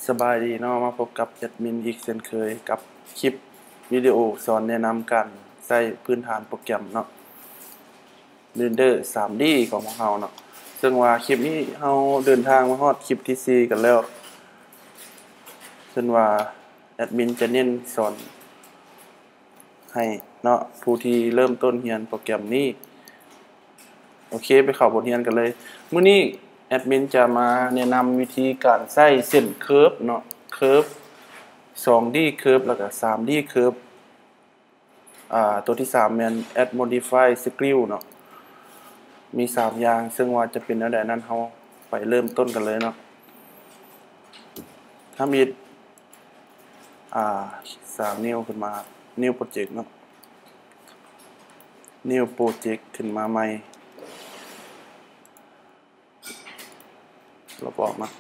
ສະບາຍດີເນາະ, ມາພົບກັບແອດມິນອີກເຊັ່ນເຄີຍ ກັບຄລິບວິດີໂອສອນແນະນຳການໃຊ້ພື້ນຖານໂປຣແກຣມເນາະ ເຣັນເດີສາມດີຂອງພວກເຮົາເນາະ. ເຊິ່ງວ່າຄລິບນີ້ເຮົາເດີນທາງມາຮອດຄລິບທີສີ່ກັນແລ້ວ, ເຊິ່ງວ່າແອດມິນຈະເນັ້ນສອນ ໃຫ້ເນາະ ຜູ້ທີ່ເລີ່ມຕົ້ນຮຽນໂປຣແກຣມນີ້. ໂອເຄ ໄປເຂົ້າບົດຮຽນກັນເລີຍ. ມື້ນີ້ແອດມິນຈະມາແນະນຳວິທີການໃຊ້ເສັ້ນເຄີບເນາະ, ເຄີບ ສອງດີເຄີບ ແລ້ວກະ ສາມດີເຄີບ. ອາ ຕົວທີສາມແມ່ນ add modify screw ເນາະ, ມີສາມຢ່າງ, ເຊິ່ງວ່າຈະເປັນແນວໃດນັ້ນ ເຮົາໄປເລີ່ມຕົ້ນກັນເລີຍເນາະ. ທຳອິດ ອາ ສ້າງ new ຂຶ້ນມາ new project ເນາະ, new project ຂຶ້ນມາໃໝ່. ລະບອກເນາະ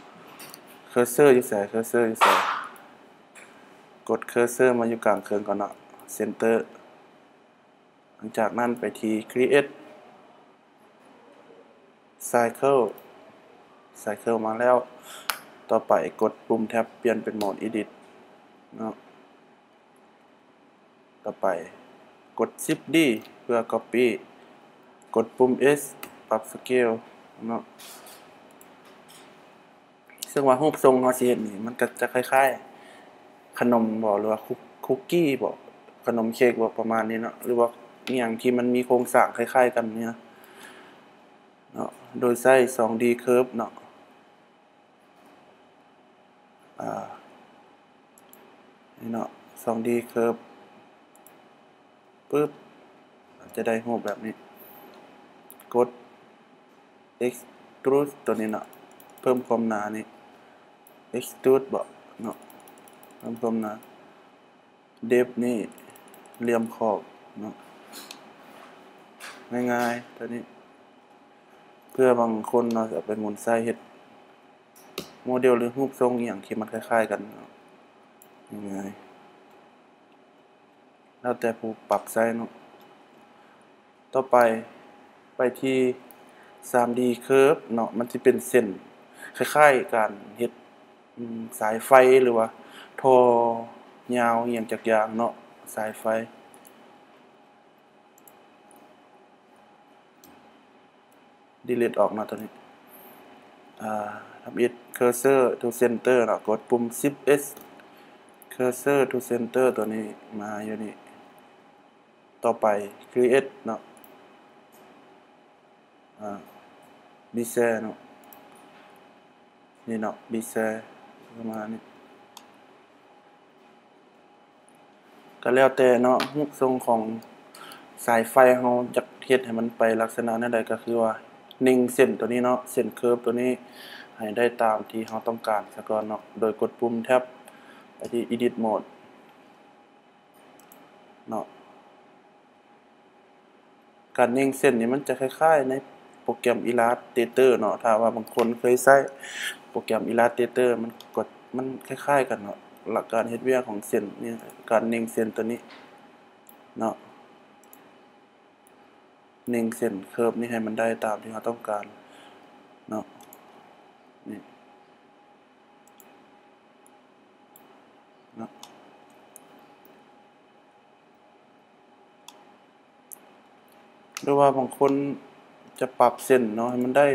cursor ຢູ່ໃສ cursor ຢູ່ໃສ? ກົດ cursor ມາຢູ່ກາງເຄິ່ງກ່ອນເນາະ center. ຫຼັງຈາກນັ້ນໄປທີ່ create cycle, cycle ມາແລ້ວ, ຕໍ່ໄປກົດປຸ່ມ tab ປ່ຽນເປັນໂໝດ edit ເນາະ. ຕໍ່ໄປກົດ shift D ເພື່ອ copy, ກົດປຸ່ມ S ປັບ scale ເນາະ. ເຊິ່ງວ່າຮູບຊົງເຮົາຊິເຮັດນີ້ ມັນກໍຈະຄ້າຍໆຂະໜົມບໍ ຫຼືວ່າຄຸກ ຄຸກກີ້ບໍ ຂະໜົມເຄ້ກບໍ ປະມານນີ້ເນາະ ຫຼືວ່າອີ່ຫຍັງທີ່ມັນມີໂຄງສ້າງຄ້າຍໆກັນນີ້ນະເນາະ. ໂດຍໃຊ້ ສອງດີເຄີບເນາະ ອາ ນີ້ເນາະ ສອງດີເຄີບ ປຶບ ຈະໄດ້ຮູບແບບນີ້. ກົດ extrude ຕົວນີ້ເນາະ ເພີ່ມຄວາມໜານີ້ extrude ເບາະເນາະ ເພີ່ມຄວາມໜາ. depth ນີ້ ຫຼ່ຽມຂອບເນາະ ງ່າຍໆ ຕົວນີ້. ເພື່ອບາງຄົນເນາະ ຈະເອົາໄປໝູນໃສ່ເຮັດໂມເດວ ຫຼື ຮູບຊົງອີ່ຫຍັງທີ່ມັນຄ້າຍໆກັນເນາະ ງ່າຍໆ ແລ້ວແຕ່ຜູ້ປັບໃຊ້ເນາະ. ຕໍ່ໄປ ໄປທີ່ ສາມດີເຄີບເນາະ ມັນຊິເປັນເສັ້ນ ຄ້າຍໆການເຮັດ ອືມ ສາຍໄຟ ຫຼືວ່າທໍ່ຍາວອີ່ຫຍັງຈັກຢ່າງເນາະ ສາຍໄຟ. delete ອອກເນາະ ຕົວນີ້. ອາ ທຳອິດ cursor to center ເນາະ ກົດປຸ່ມ shift S, cursor to center ຕົວນີ້ ມາຢູ່ນີ້. ຕໍ່ໄປ create ເນາະ ອາ bezier ເນາະ ນີ້ເນາະ bezier ປະມານນີ້. ກໍແລ້ວແຕ່ເນາະ ຮູບຊົງຂອງສາຍໄຟເຮົາຢາກເຮັດໃຫ້ມັນໄປລັກສະນະແນວໃດ ກໍຄືວ່າເນັ່ງເສັ້ນຕົວນີ້ເນາະ ເສັ້ນເຄີບຕົວນີ້ໃຫ້ໄດ້ຕາມທີ່ເຮົາຕ້ອງການສາກ່ອນເນາະ ໂດຍກົດປຸ່ມ tab ໄປທີ່ edit mode ເນາະ. ການເນັ່ງເສັ້ນນີ້ມັນຈະຄ້າຍໆໃນໂປຣແກຣມ Illustrator ເນາະ ຖ້າວ່າບາງຄົນເຄີຍໃຊ້ໂປຣແກຣມ Illustrator ມັນກໍ ມັນຄ້າຍໆກັນເນາະ ຫຼັກການເຮັດວຽກຂອງເສັ້ນນີ້ ການເນັ່ງເສັ້ນຕົວນີ້ເນາະ ເນັ່ງເສັ້ນເຄີບນີ້ໃຫ້ມັນໄດ້ຕາມທີ່ເຮົາຕ້ອງການເນາະ ນີ້ເນາະ. ຫຼືວ່າບາງຄົນຈະປັບເສັ້ນເນາະ ໃຫ້ມັນໄດ້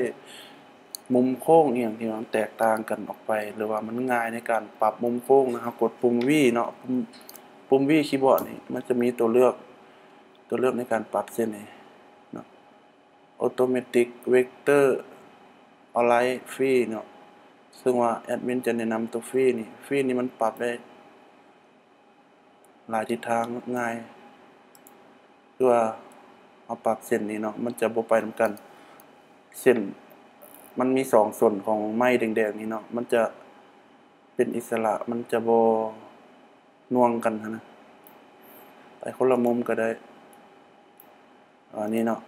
ມຸມໂຄ້ງອີ່ຫຍັງທີ່ມັນແຕກຕ່າງກັນອອກໄປ ຫຼືວ່າມັນງ່າຍໃນການປັບມຸມໂຄ້ງນະ ເຮົາກົດປຸ່ມ V ເນາະ ປຸ່ມ V keyboard ນີ້ ມັນຈະມີຕົວເລືອກ ຕົວເລືອກໃນການປັບເສັ້ນນີ້ເນາະ Automatic Vector Align Free ເນາະ ເຊິ່ງວ່າແອດມິນຈະແນະນຳຕົວ Free ນີ້ Free ນີ້ມັນປັບໄດ້ ຫຼາຍທິດທາງງ່າຍ ຄືວ່າເຮົາປັບເສັ້ນນີ້ເນາະ ມັນຈະບໍ່ໄປນຳກັນ ເສັ້ນ ມັນມີສອງສົ້ນຂອງໄມ້ແດງໆນີ້ເນາະ ມັນຈະເປັນອິດສະຫຼະ ມັນຈະບໍ່ໜ່ວງກັນຫັ້ນນະ ໄປຄົນລະມຸມກໍໄດ້. ອັນນີ້ເນາະ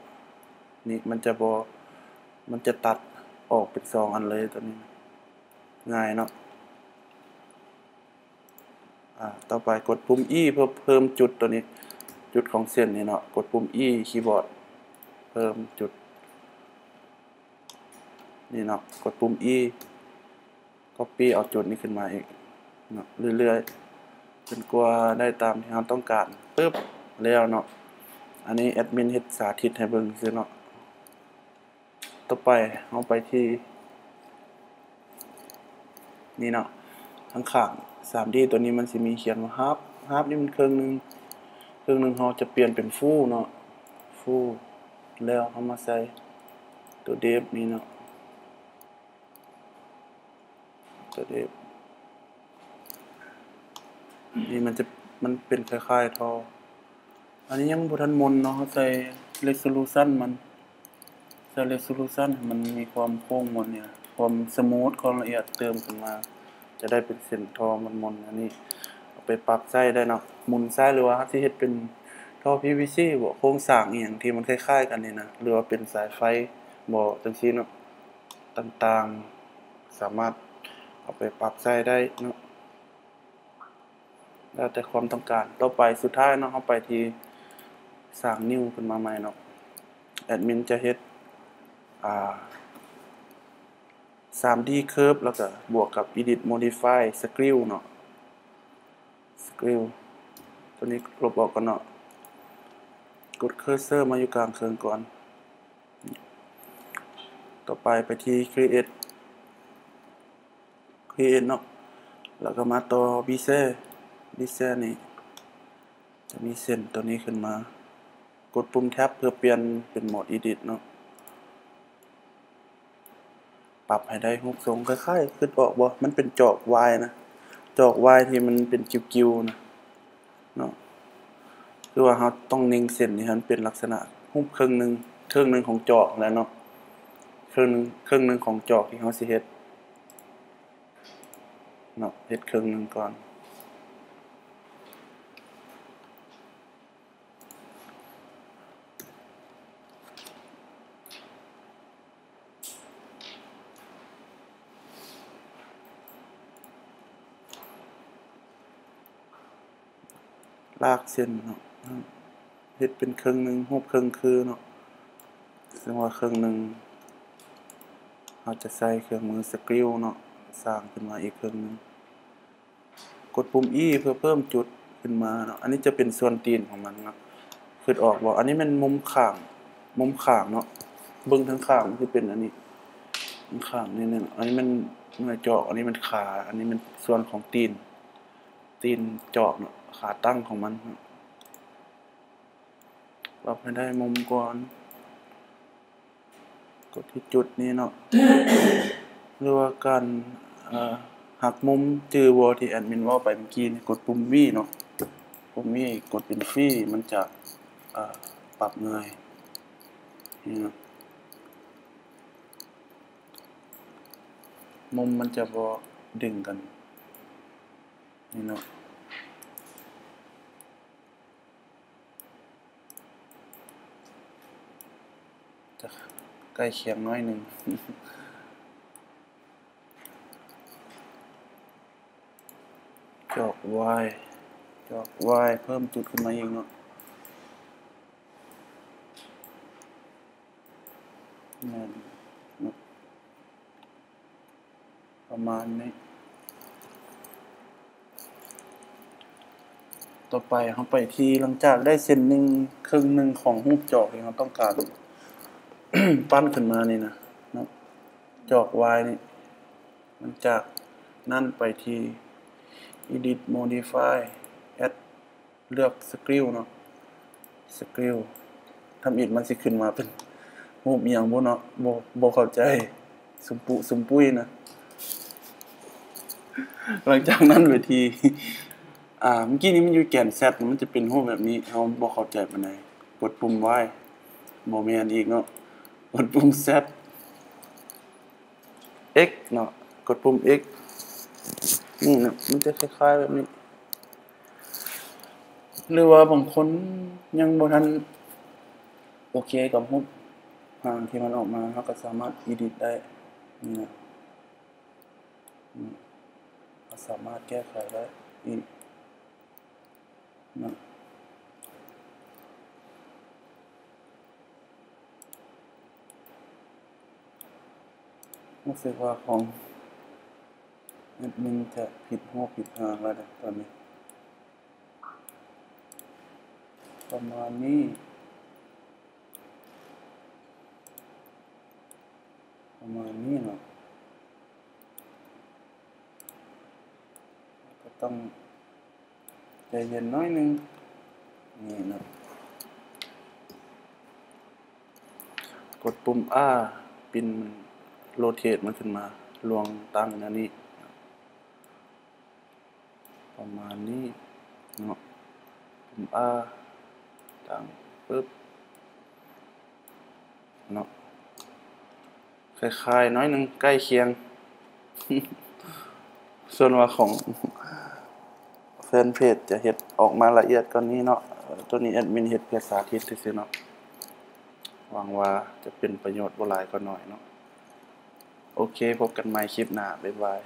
ນີ້ມັນຈະບໍ່ ມັນຈະຕັດອອກເປັນສອງອັນເລີຍ ຕົວນີ້ ງ່າຍເນາະ. ອາ ຕໍ່ໄປກົດປຸ່ມ E ເພື່ອເພີ່ມຈຸດຕົວນີ້ ຈຸດຂອງເສັ້ນນີ້ເນາະ ກົດປຸ່ມ E keyboard ເພີ່ມຈຸດ ນີ້ເນາະ ກົດປຸ່ມ E copy ເອົາຈຸດນີ້ຂຶ້ນມາອີກເນາະ ເລື້ອຍໆ ຈົນກວ່າໄດ້ຕາມທີ່ເຮົາຕ້ອງການ ປຶບ ແລ້ວເນາະ. ອັນນີ້ແອດມິນເຮັດສາທິດໃຫ້ເບິ່ງຊື່ເນາະ. ຕໍ່ໄປເຮົາໄປທີ່ນີ້ເນາະ ທາງຂ້າງ ສາມດີ ຕົວນີ້ມັນຊິມີຂຽນວ່າ half half ນີ້ມັນເຄິ່ງໜຶ່ງ ເຄິ່ງໜຶ່ງ ເຮົາຈະປ່ຽນເປັນ full ເນາະ full ແລ້ວເຮົາມາໃສ່ຕົວ depth ນີ້ເນາະ ຕົວ depth ນີ້ມັນຈະ ມັນເປັນຄ້າຍໆ ທໍ່ ອັນນີ້ຍັງບໍ່ທັນມົນເນາະ ເຮົາໃສ່ resolution ມັນ ໃສ່ resolution ໃຫ້ມັນມີຄວາມໂຄ້ງມົນນີ້ນະ ຄວາມ smooth ຄວາມລະອຽດເຕີມຂຶ້ນມາ ຈະໄດ້ເປັນເສັ້ນທໍ່ມົນໆ. ອັນນີ້ເອົາໄປປັບໃຊ້ໄດ້ເນາະ ໝູນຊ້າຍ ຫຼືວ່າເຮົາຊິເຮັດເປັນທໍ່ PVC ບໍ ໂຄງສ້າງອີ່ຫຍັງທີ່ມັນຄ້າຍໆ ກັນນີ້ນະ ຫຼືວ່າເປັນສາຍໄຟບໍ ຈັ່ງຊີ້ເນາະ ຕ່າງໆ ສາມາດເອົາໄປປັບໃຊ້ໄດ້ເນາະ ແລ້ວແຕ່ຄວາມຕ້ອງການ. ຕໍ່ໄປ ສຸດທ້າຍເນາະ ເຮົາໄປທີ່ສ້າງ new ຂຶ້ນມາໃໝ່ເນາະ ແອດມິນຈະເຮັດ ອ່າ ສາມດີ curve ແລ້ວກະບວກກັບ edit modify scale ເນາະ scale ຕົວນີ້ລົບອອກກ່ອນເນາະ ກົດ cursor ມາຢູ່ກາງເຄິ່ງກ່ອນ. ຕໍ່ໄປໄປທີ່ create create ເນາະ ແລ້ວກໍມາຕໍ່ bezier bezier ນີ້ ຈະມີເສັ້ນຕົວນີ້ຂຶ້ນມາ ກົດປຸ່ມ tab ເພື່ອປ່ຽນເປັນໂໝດ edit ເນາະ ປັບໃຫ້ໄດ້ຮູບຊົງຄ້າຍໆ ຄິດອອກບໍ່ ມັນເປັນຈອກ Y ນະ ຈອກ Y ທີ່ມັນເປັນກິ້ວໆ ນະ ເນາະ ຄືວ່າເຮົາຕ້ອງເນັ່ງເສັ້ນນີ້ໃຫ້ມັນເປັນລັກສະນະຮູບເຄິ່ງໜຶ່ງ ເຄິ່ງໜຶ່ງຂອງຈອກຫັ້ນແຫຼະເນາະ ເຄິ່ງໜຶ່ງ ເຄິ່ງໜຶ່ງຂອງຈອກທີ່ເຮົາຊິເຮັດເນາະ ເຮັດເຄິ່ງໜຶ່ງກ່ອນ. ລາກເສັ້ນເນາະ ເຮັດເປັນເຄິ່ງໜຶ່ງ ຮູບເຄິ່ງຄືເນາະ ເຊິ່ງວ່າເຄິ່ງໜຶ່ງ ເຮົາຈະໃຊ້ເຄື່ອງມື scale ເນາະ ສ້າງຂຶ້ນມາອີກເຄິ່ງໜຶ່ງ ກົດປຸ່ມ E ເພື່ອເພີ່ມຈຸດຂຶ້ນມາເນາະ ອັນນີ້ຈະເປັນສ່ວນຕີນຂອງມັນເນາະ ຄິດອອກບໍ່ ອັນນີ້ແມ່ນມຸມຂ້າງ ມຸມຂ້າງເນາະ ເບິ່ງທາງຂ້າງມັນຊິເປັນອັນນີ້ ທາງຂ້າງນີ້ເນາະ ອັນນີ້ແມ່ນໜ່ວຍຈອກ ອັນນີ້ແມ່ນຂາ ອັນນີ້ແມ່ນສ່ວນຂອງຕີນ ຕີນຈອກເນາະ ຂາຕັ້ງຂອງມັນເນາະ ປັບໃຫ້ໄດ້ມຸມກ່ອນ ກົດທີ່ຈຸດນີ້ເນາະ ຫຼືວ່າການ ເອີ ຫັກມຸມ ຈື່ບໍ່ທີ່ແອດມິນເວົ້າໄປເມື່ອກີ້ນີ້ ກົດປຸ່ມ V ເນາະ ປຸ່ມ V ກົດເປັນ free ມັນຈະ ເອີ ປັບງ່າຍນີ້ເນາະ ມຸມມັນຈະບໍ່ດຶງກັນນີ້ເນາະ. ຈະໃກ້ຄຽງໜ້ອຍໜຶ່ງ ຈອກ Y ຈອກ Y ເພີ່ມຈຸດຂຶ້ນມາອີກເນາະ ແມ່ນເນາະ. ປະມານນີ້ ຕໍ່ໄປເຮົາໄປທີ່ ຫຼັງຈາກໄດ້ເສັ້ນໜຶ່ງ ເຄິ່ງໜຶ່ງຂອງຮູບຈອກທີ່ເຮົາຕ້ອງການ ປັ້ນຂຶ້ນມານີ້ນະເນາະ ຈອກ Y ນີ້ ຫຼັງຈາກນັ້ນໄປທີ່ Edit Modify Add ເລືອກ Scale ເນາະ Scale ທຳອິດມັນຊິຂຶ້ນມາເປັນຮູບອີ່ຫຍັງບໍ່ເນາະ ບໍ່ ບໍ່ເຂົ້າໃຈ ສຸມປຸ ສຸມປຸ້ຍນະ. ຫຼັງຈາກນັ້ນໄປທີ່ ອ່າ ເມື່ອກີ້ນີ້ມັນຢູ່ແກນ Z ມັນຈະເປັນຮູບແບບນີ້ ເຮົາບໍ່ເຂົ້າໃຈປານໃດ ກົດປຸ່ມ Y ບໍ່ແມ່ນອີກເນາະ ກົດປຸ່ມ Z X ເນາະ ກົດປຸ່ມ X ນີ້ນະ ມັນຈະຄ້າຍໆແບບນີ້ ຫຼືວ່າບາງຄົນຍັງບໍ່ທັນໂອເຄກັບຮູບຮ່າງທີ່ມັນອອກມາ ເຮົາກໍສາມາດ edit ໄດ້ນີ້ນະ ເຮົາສາມາດແກ້ໄຂໄດ້ອີກນະ. ຮູ້ສຶກວ່າຂອງ ແອັດມິນຈະຜິດຮູບຜິດຮ່າງແລ້ວເດ້ຕອນນີ້. ປະມານນີ້ ປະມານນີ້ເນາະ. ເຮົາກໍຕ້ອງໃຈເຢັນໜ້ອຍໜຶ່ງ ນີ້ເນາະ. ກົດປຸ່ມ R ປິ່ນ rotate ມັນຂຶ້ນມາລວງຕັ້ງແນວນີ້ ປະມານນີ້ເນາະ. ປຸ່ມ R ຕັ້ງປຶບເນາະ. ຄ້າຍໆໜ້ອຍໜຶ່ງ ໃກ້ຄຽງ. ສ່ວນວ່າຂອງແຟນເພຈຈະເຮັດອອກມາລະອຽດກວ່ານີ້ເນາະ. ໂຕນີ້ແອັດມິນເຮັດເພື່ອສາທິດຊື່ໆເນາະ. ຫວັງວ່າຈະເປັນປະໂຫຍດບໍ່ຫຼາຍກໍໜ້ອຍເນາະ. ໂອເຄ ພົບກັນໃໝ່ຄລິບໜ້າ. ບາຍບາຍ.